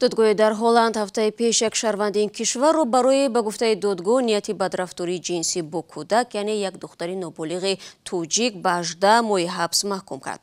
Додгоҳи дар Ҳолланд ҳафтаи пеш як шаҳрванди ин кишварро барои, ба гуфтаи додгоҳ, нияти бадрафтории ҷинсӣ бо кӯдак, яъне як духтари ноболиғи тоҷик, ба 18 моҳи ҳабс маҳкум кард.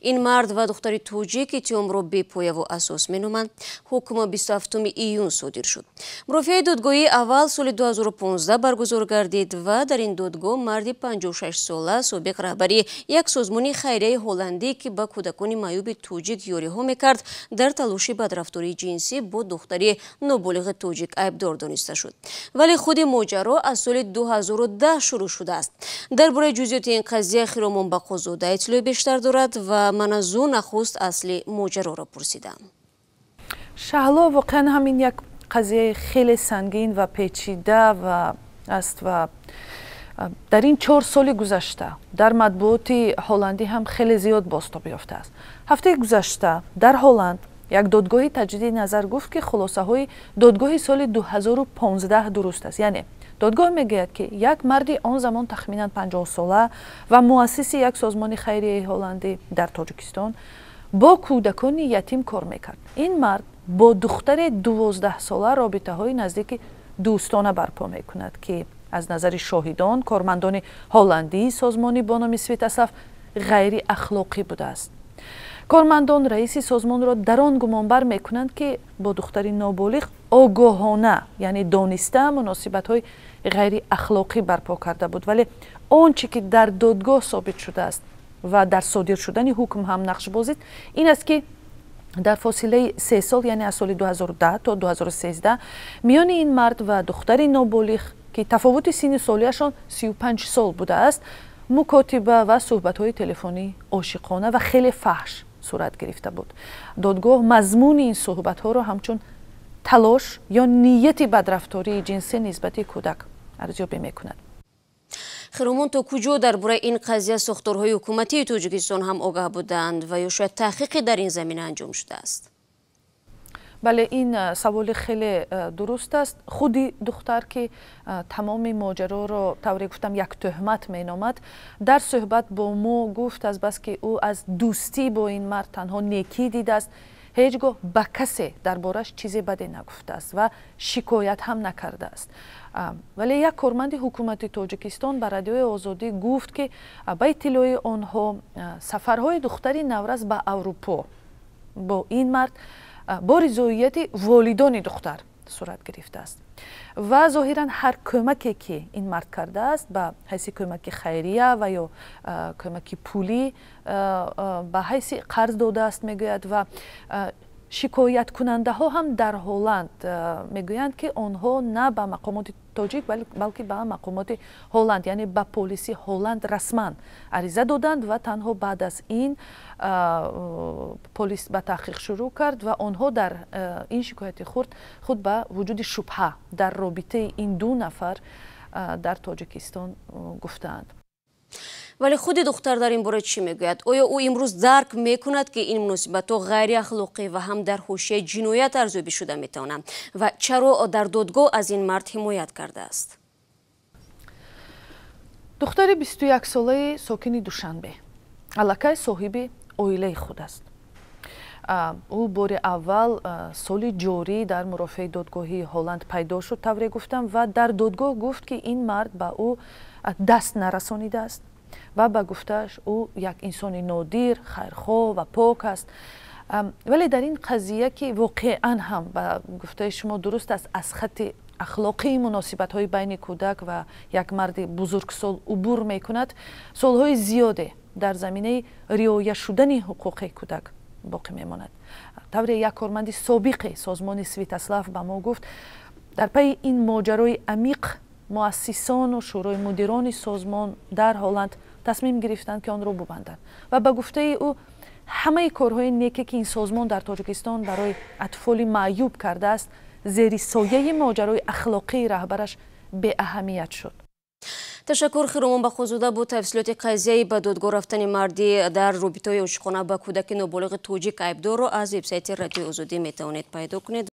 Ин мард ва духтари тоҷик иттиҳомро бепояву асос меноманд. Ҳукм 27 июн содир шуд. Мурофиаи додгоҳии аввал соли 2015 баргузор гардид ва дар ин додгоҳ марди 56-сола, собиқ раҳбари як созмони хайрияи ҳолландӣ, ки ба кӯдакони маъюби тоҷик ёриҳо мекард, дар талоши бадрафтории ҷинсӣ бо духтари ноболиғи тоҷик айбдор дониста шуд. Вале худи моҷаро аз соли 2010 шурӯъ шудааст. Дар бораи ҷузъиёти ин қазия Хиромон Бақозода иттилои бештар дорад ва ман аз ӯ нахуст асли моҷароро пурсидам. Шаҳло, воқеан ҳамин як қазияи хеле сангин ва печида ва аст ва дар ин 4 соли гузашта дар матбуоти ҳолландӣ ҳам хеле зиёд бозтоб ёфтааст. Ҳафтаи гузашта дар Ҳолланд як додгоҳи таҷдиди назар гуфт, ки хулосаҳои додгоҳи соли 2015 дуруст аст. Яъне додгоҳ мегӯяд, ки як марди он замон тахминан 50-сола ва муассиси як созмони хайрияи ҳолландӣ дар Тоҷикистон бо кӯдакони ятим кор мекард. Ин мард бо духтари 12-сола робитаҳои наздики дӯстона барпо мекунад, ки аз назари шоҳидон, кормандони ҳолландии созмони бо номи Светослав, ғайриахлоқӣ будааст. Кормандон раиси созмонро дар он гумонбар мекунанд, ки бо духтари ноболиғ огоҳона, яъне дониста, муносибатҳои ғайриахлоқӣ барпо карда буд. Вале он чӣ ки дар додгоҳ собит шудааст ва дар содир шудани ҳукм ҳам нақш бозид, ин аст, ки дар фосилаи 3 сол, яъне аз соли 2010 то 2013, миёни ин мард ва духтари ноболиғ, ки тафовути синни солияшон 35 сол будааст, мукотиба ва суҳбатҳои телефонӣ ошиқона ва хеле фаҳш сурат гирифта буд. Додгоҳ мазмуни ин суҳбатҳоро ҳамчун талош ё нияти бадрафтории ҷинсӣ нисбати кӯдак арзёбӣ мекунад. Хиромон, то куҷо дар бораи ин қазия сохторҳои ҳукуматии Тоҷикистон ҳам огаҳ буданд ва ё шояд таҳқиқе дар ин замина анҷом шудааст? Бале, ин саволи хеле дуруст аст. Худи духтар, ки тамоми моҷароро, тавре гуфтам, як тӯҳмат меномад, дар суҳбат бо мо гуфт, азбаски ӯ аз дӯстӣ бо ин мард танҳо некӣ дидааст, ҳеҷ гоҳ ба касе дар бораш чизе баде нагуфтааст ва шикоят ҳам накардааст. Вале як корманди ҳукумати Тоҷикистон ба Радиои Озодӣ гуфт, ки ба иттилои онҳо сафарҳои духтари наврас ба Аврупо бо ин мард бо ризоияти волидони духтар сурат гирифтааст ва зоҳиран ҳар кӯмаке, ки ин мард кардааст, ба ҳайси кӯмаки хайрия ва ё кӯмаки пулӣ, ба ҳайси қарз додааст, мегӯяд. Ва шикояткунандаҳо ҳам дар Ҳолланд мегӯянд, ки онҳо на ба мақомоти тоҷик, балки ба мақомоти Ҳолланд, яъне ба полиси Ҳолланд расман ариза доданд ва танҳо баъд аз ин полис ба таҳқиқ шурӯъ кард ва онҳо дар ин шикояти худ ба вуҷуди шубҳа дар робитаи ин ду нафар дар Тоҷикистон гуфтаанд. Вале худи духтар дар ин бора чӣ мегӯяд? Оё ӯ имрӯз дарк мекунад, ки ин муносибатҳо ғайриахлоқӣ ва ҳам дар ҳошияи ҷиноят арзёбӣ шуда метавонанд, ва чаро дар додгоҳ аз ин мард ҳимоят кардааст? Духтари 21-солаи сокини Душанбе аллакай соҳиби оилаи худ аст. Ӯ бори аввал соли ҷорӣ дар мурофиаи додгоҳии Ҳолланд пайдо шуд, тавре гуфтам, ва дар додгоҳ гуфт, ки ин мард ба ӯ даст нарасонидааст ва ба гуфтааш, ӯ як инсони нодир, хайрхоҳ ва пок аст. Вале дар ин қазия, ки воқеан ҳам, ба гуфтаи шумо, дуруст аст, аз хатти ахлоқии муносибатҳои байни кӯдак ва як марди бузургсол убур мекунад, суолҳои зиёде дар заминаи риоя шудани ҳуқуқи кӯдак боқӣ мемонад. Тавре як корманди собиқи созмони Светослав ба мо гуфт, дар пайи ин моҷарои амиқ муассисону шӯрои мудирони созмон дар Ҳолланд тасмим гирифтанд, ки онро бубанданд. Ва ба гуфтаи ӯ, ҳамаи корҳои неке, ки ин созмон дар Тоҷикистон барои атфоли маъюб кардааст, зери сояи моҷарои ахлоқии раҳбараш беаҳамият шуд. Ташаккур, Хиромон Бақозода, бо тафсилоти қазияи ба додгоҳ рафтани марди дар робитаҳои ошиқона ба кӯдаки ноболиғи тоҷик айбдорро аз вебсайти Радиои Озодӣ метавонед пайдо кунед.